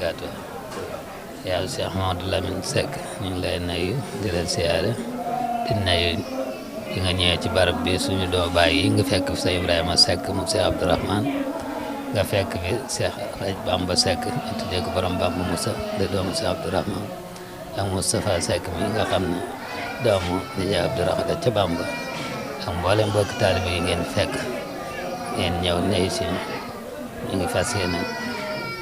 barakaatu. yaa Cheikh Mamadou Lamine Seck ñu ngi lay nuyu di la siyaare di nuyu yi nga ñëwee ci barab bi suñu doo bàyyi nga fekk fi sa Ibrahima Seck mu Cheikh Abdourahmane nga fekk fi Cheikh Raj Bamba Seck ñu tuddee ko borom Bamba Moussa di doomu Cheikh Abdourahmane ak Moustapha Seck mi nga xam ne doomu di Abdourahmane ca Bamba ak mboolem mbokki taalibe yi ngeen fekk ngeen ñëw nuyu si ñu ngi fas yéene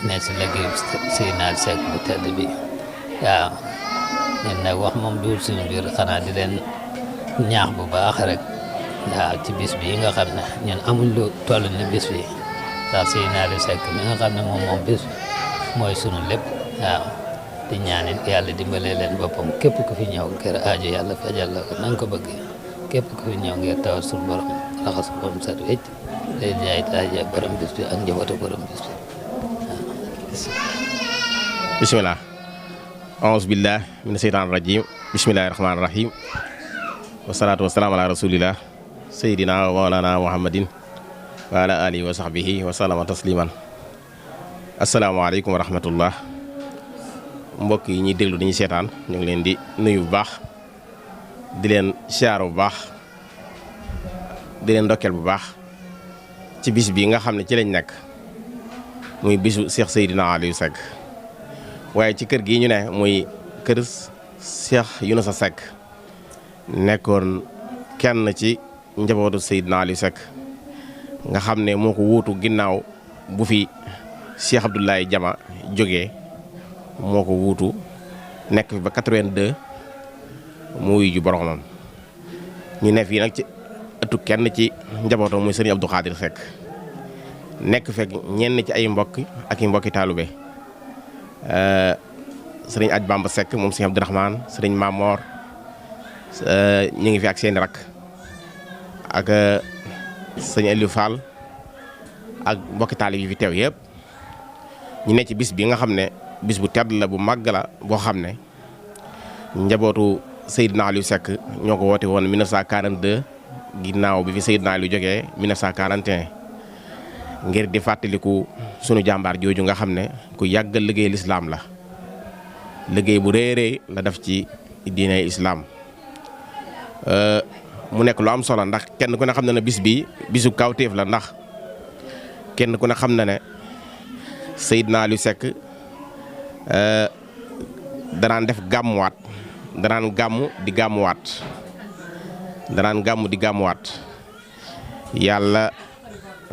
ne si liggéey si naal Seck bu tedd bi waaw ñun nag wax moom duul suñu biir xanaa di leen ñaax bu baax rek waaw ci bis bi nga xam ne ñun amuñ lu toll ni bis bi ndax si naal Seck mi nga xam ne moom bis mooy sunu lépp waaw di ñaanit yàlla dimbalee leen boppam képp ku fi ñëw ngir aajo yàlla fajal la ko nañ ko bëggee képp ku fi ñëw ngir tawal suñu borom raxas borom set wecc day jaay taaja borom bis bi ak njabootu borom bis bi bismillah a'uuzu billah mina seytaani rajim bismillahi rahmaani rahim wasalaatu wasalaamu ala rasulillah sayyidina wa mawlana muhammadin wa ala alihi wa sahbihi wa sallama tasliman asalaamaaleykum wa rahmatullah mbokk yi ñuy déglu dañuy seetaan ñu ngi leen di nuyu bu baax di leen siyaar bu baax di leen ndokkeel bu baax ci bis bi nga xam ne ci lañ nekk muy bisu Cheikh Seydina Aliou Seck waaye ci kër gi ñu ne muy kër Cheikh Younoussa Seck nekkoon kenn ci njabootu Seydina Aliou Seck nga xam ne moo ko wuutu ginnaaw bu fi Cheikh Abdoulaye Jama jógee moo ko wuutu nekk fi ba 82 mu wuyu ju boromam ñu ne fii nag ci ëttu kenn ci njabootam muy sëriñ Abdou Khadir Seck nekk fekk ñenn ci ay mbokk ak i mbokki taalube sëriñ Aj Bamba Seck moom sëriñ Abdourahmane sëriñ Mamor ñu ngi fi ak seeni rak ak sëriñ Aliou Fall ak mbokki taalib yi fi teew yëpp ñu ne ci bis bi nga xam ne bis bu tedd la bu màgg la boo xam ne njabootu Seydina Aliou Seck ñoo ko woote woon 1942 ginnaaw bi fi Seydina Aliou jógee 1941 ngir di fàttaliku sunu jàmbaar jooju nga xam ne ku yàgg liggéey lislaam la liggéey bu réeree la def ci diine islaam mu nekk lu am solo ndax kenn ku ne xam na ne bis bi bisu kawtéef la ndax kenn ku ne xam na ne Seydina Aliou Seck danaan def gàmmuwaat danaan gàmm di gàmmuwaat yàlla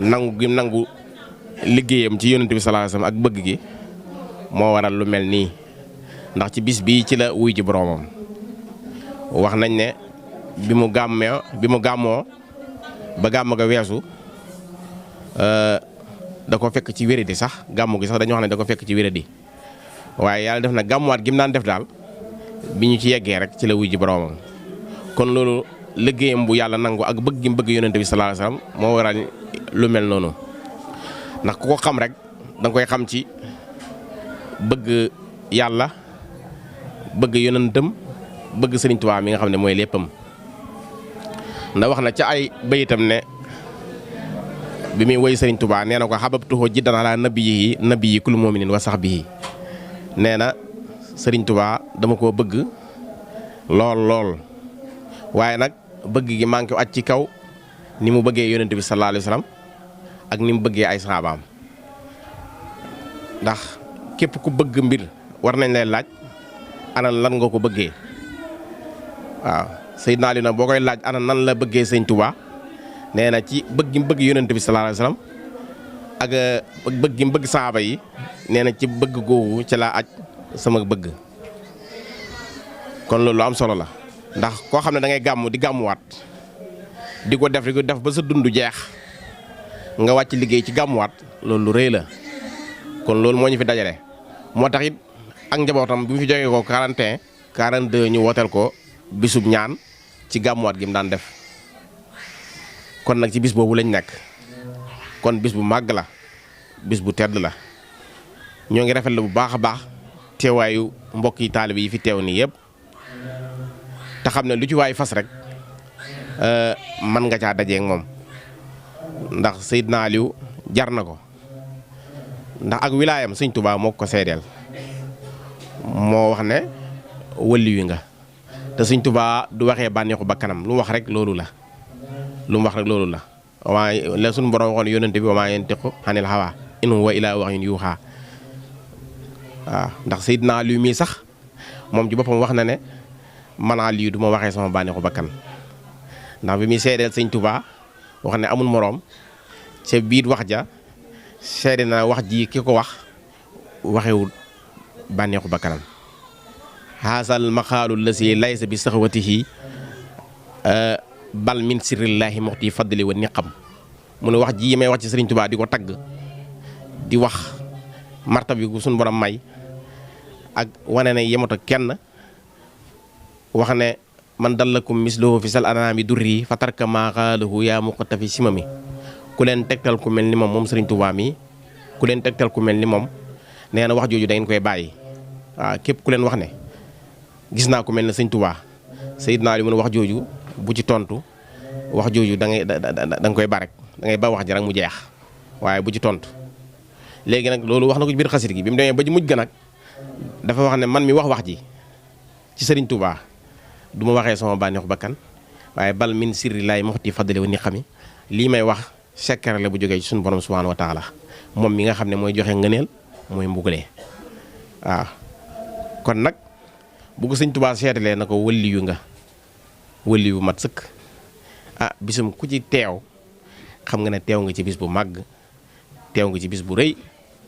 nangu gi nangu liggéeyam ci yonent bi sallallahu alayhi wasallam ak bëgg gi moo waral lu mel nii ndax ci bis bii ci la wuy ji boroomam wax nañ ne bi mu gàmmoo ba gàmm ga weesu da ko fekk ci wéradi sax gàmmu gi sax dañu wax ne da ko fekk ci wéradi waaye yàlla def na gàmmuwaat gi mu daan def daal bi ñu ci yeggee rek ci la wuy ji boroomam kon loolu liggéeyam bu yàlla nangu ak bëgg gi mu bëgg yonent bi sallallahu alayhi wasallam moo waral lu mel noonu ndax ku ko xam rek danga koy xam ci bëgg yàlla bëgg yonentam bëgg Sëriñ Tuubaa mi nga xam ne mooy léppam ndax wax na ca ay bayitam ne bi muy woy Sëriñ Tuubaa nee na ko xababtuhu jiddan ala nabiyyi kullu mu'minin wa sahbihi nee na Sëriñ Tuubaa dama koo bëgg lool waaye nag bëgg gi maa ngi ko aj ci kaw ni mu bëggee yonent bi sallallahu alayhi wasallam ak ni mu bëggee ay saxaabaam ndax képp ku bëgg mbir war nañ lay laaj ana lan nga ko bëggee waaw Seydina Aliou nag boo koy laaj ana nan la bëggee Sëñ Tuubaa nee na ci bëgg gi mu bëgg yonent bi sallallahu alayhi wasallam ak bëgg gi mu bëgg saxaaba yi nee na ci bëgg googu ci laa aj sama bëgg kon loolu am solo la ndax koo xam ne da ngay gàmm di gàmmuwaat di ko def ba sa dund jeex nga wàcc liggéey ci gàmmuwaat loolu lu rëy la kon loolu moo ñu fi dajale moo tax it ak njabootam bi mu fi jógee ko 41 42 ñu wooteel ko bisub ñaan ci gàmmuwaat gi mu daan def kon nag ci bis boobu lañ nekk kon bis bu màgg la bis bu tedd la ñoo ngi rafetlu bu baax a baax teewaayu mbokk yi taalibe yi fi teew nii yëpp te xam ne lu ci waay fas rek mën nga caa dajeeg moom ndax Seydina Aliou jar na ko ndax ak wilaayam Sëñ Tuubaa moo ko seedeel moo wax ne wëlli wi nga te Sëñ Tuubaa du waxee bànneexu bakkanam lu mu wax rek loolu la waaye la suñu borom waxoon yónnante bi wa maa yantiqu anil hawaa in huwa illaa wahyun yuuhaa waaw ndax Seydina Aliyu mii sax moom ci boppam wax na ne man Aliyu du ma waxee sama bànneexu bakkan ndax bi muy seedeel Sëñ Tuubaa wax ne amul moroom ca biir wax ja seede na wax ji ki ko wax waxewul bànneexu bakkanam haasal maqaalu lasi laysa bi saxwatihi bal min sirrillahi muxti faddali wa niqam mu ne wax ji may wax ci Sëriñ Tuubaa di ko tagg di wax martab bi gu suñu borom may ak wane ne yemut ak kenn wax ne man dallakum mislahu fi sal anaami durri fa tarka maa qaalahu yaa muqtafi simami ku leen tegtal ku mel ni moom Sëriñ Tuubaa mi ku leen tegtal ku mel ni moom nee na wax jooju da ngeen koy bàyyi waaw képp ku leen wax ne gis naa ku mel ne Sëriñ Tuubaa Seydina Ali mu ne wax jooju bu ci tontu wax jooju da nga koy ba rek da ngay ba wax ji rek mu jeex waaye bu ci tontu léegi nag loolu wax na ko ci biir xasit gi bi mu demee ba ci mujj ga nag dafa wax ne man mi wax ji ci Sëriñ Tuubaa du ma waxee sama bànneexu bakkan waaye bal min sirri laay moxti faddale wa ni xami lii may wax sekkare la bu jógee ci suñu borom subhaanahu wa taala moom mi nga xam ne mooy joxe ngëneel mooy mbugalee waaw kon nag bu ko Sëñ Tuubaa seetalee na ko wëlliyu nga wëlliyu mat sëkk bisum ku ci teew xam nga ne teew nga ci bis bu màgg teew nga ci bis bu rëy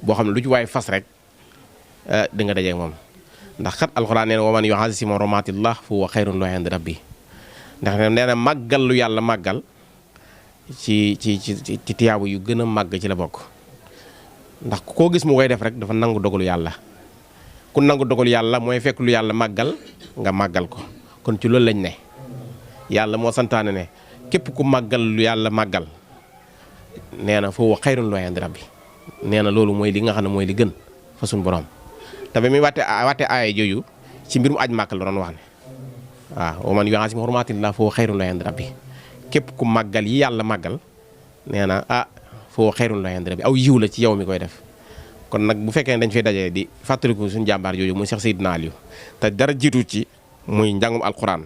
boo xam ne lu ci waay fas rek di nga dajeek moom ndax kat alxuraan nee na wa man yu'azzim hurumaatillah fa huwa xayrun lahu inda rabbi ndax nee na màggal lu yàlla màggal ci tiyaabu yu gën a màgg ci la bokk ndax koo gis mu koy def rek dafa nangu dogalu yàlla ku nangu dogalu yàlla mooy fekk lu yàlla màggal nga màggal ko kon ci loolu lañ ne yàlla moo santaane ne képp ku màggal lu yàlla màggal nee na fa huwa xayrun lahu inda rabbi nee na loolu mooy li nga xam ne mooy li gën fa suñu borom te ba muy wàtte aaya jooju ci mbirum aj màkk la doon wax ne waaw wa man yu'azzim hurumaatillah fa huwa xayrun lahu inda rabbi képp ku màggal yi yàlla màggal nee na fa huwa xayrun lahu inda rabbi aw yiw la ci yow mi koy def kon nag bu fekkee ne dañ fay dajee di fàttaliku suñu jàmbaar jooju muy Cheikh Seydina Aliou te dara jiitu ci muy njàngum alxuraan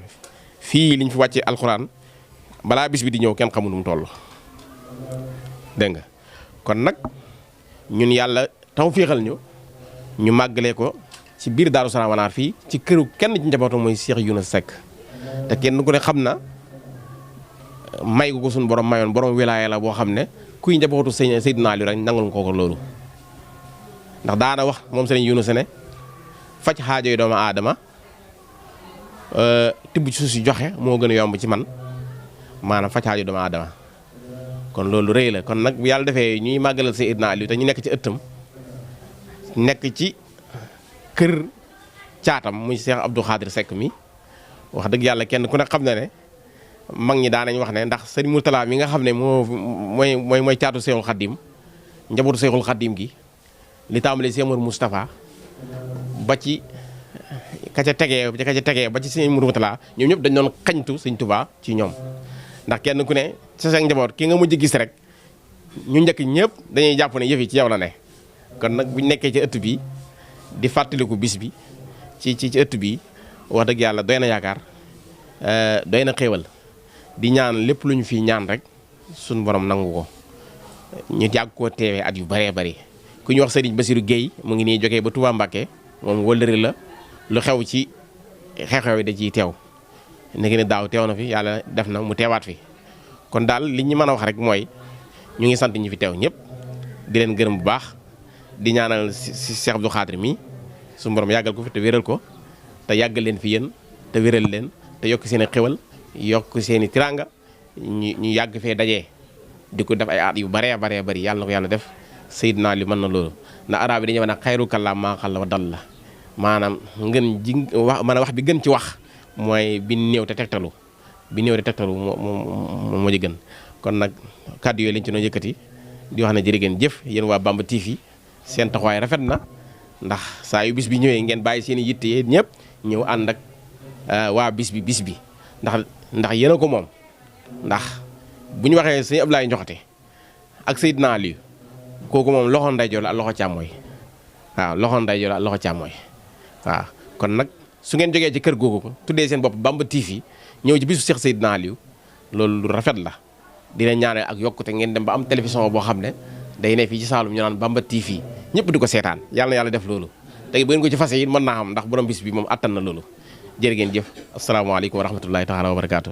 fii liñ fi wàccee alxuraan balaa bis bi di ñëw kenn xamul nu mu toll dégg nga kon nag ñun yàlla taw féexal ñu màggalee ko ci biir Daaru Salaam Wanaar fii ci këru kenn ci njabootam mooy Cheikh Younus Seck te kenn ku ne xam na may gu ko suñu borom mayoon borom wilaaya la boo xam ne kuy njabootu Seydina Aliou rek nangul ko loolu ndax daana wax moom Sëriñ Younus ne faj xaajo yi doomu aadama tibb ci suuf si joxe moo gën a yomb ci man maanaam faj xaajo doomu aadama kon loolu rëy la kon nag bu yàlla defee ñuy màggalal Seydina Aliou te ñu nekk ci ëttam nekk ci kër caatam muy Cheikh Abdou Khadir Seck mi wax dëgg yàlla kenn ku ne xam na ne mag ñi daanañ wax ne ndax Sëriñ Mourtala mi nga xam ne mooy caatu Seexul Xaddim njabootu Seexul Xaddim gi li tàmbalee Cheikh Mour Moustapha ba ci ka ca tegee ba ci Sëriñ Mourtala ñoom ñëpp dañ doon xañtu Sëriñ Tuubaa ci ñoom ndax kenn ku ne sa seen njaboot ki nga mujj gis rek ñu njëkk ñëpp dañuy jàpp ne yëf yi ci yow la ne kon nag buñ nekkee ci ëtt bi di fàttaliku bis bi ci ëtt bi wax dëgg yàlla doy na yaakaar doy na xéewal di ñaan lépp lu ñu fi ñaan rek suñu borom nangu ko ñu jàgg koo teewee at yu bëree bëri ku ñu wax Sëriñ Basiru Guèye mu ngi nii jógee ba Touba Mbacké moom wëllëri la lu xew ci xew-xew yi da ciy teew nekk ni daaw teew na fi yàlla def na mu teewaat fi kon daal li ñu mën a wax rek mooy ñu ngi sant ñi fi teew ñëpp di leen gërëm bu baax di ñaanal si Cheikh Abdou Khadir mi su borom yàggal ko fi te wéral ko te yàggal leen fi yéen te wéral leen te yokk seen i xéwal yokk seen i tiranga ñu yàgg fee dajee di ko def ay at yu baree bari yàlla na ko yàlla def Seydina Aliou mën na loolu na arab yi dañuy wax ne xayru kàllaam maa xalla wa dal la maanaam ngën ji wax bi gën ci wax mooy bi néew te tegtalu moo ci gën kon nag kàddu yooyu lañ ci doon yëkkati di wax ne jërë ngeen jëf yéen waa Bamba TV seen taxawaay rafet na ndax saa yu bis bi ñëwee ngeen bàyyi seen i yitte yéen ñëpp ñëw ànd ak waa bis bi ndax yéen a ko moom ndax bu ñu waxee sëñ Ablaye Njoxate ak Seydina Aliou kooku moom loxo ndeyjoor la ak loxo càmmooy waaw loxo ndeyjoor la ak loxo càmmooy waaw kon nag su ngeen jógee ci kër googu tuddee seen bopp Bamba TV ñëw ci bisu Cheikh Seydina Aliou loolu lu rafet la dina ñaanal ak yokkute ngeen dem ba am télévision boo xam ne day ne fii ci Saalum ñu naan Bamba TV ñëpp di ko seetaan yàlla na yàlla def loolu tey bu ngeen ko ci fase yi mën naa xam ndax borom bis bi moom attan na loolu jërë ngeen jëf asalaamaaleykum wa rahmatullahi taala wa barakaatu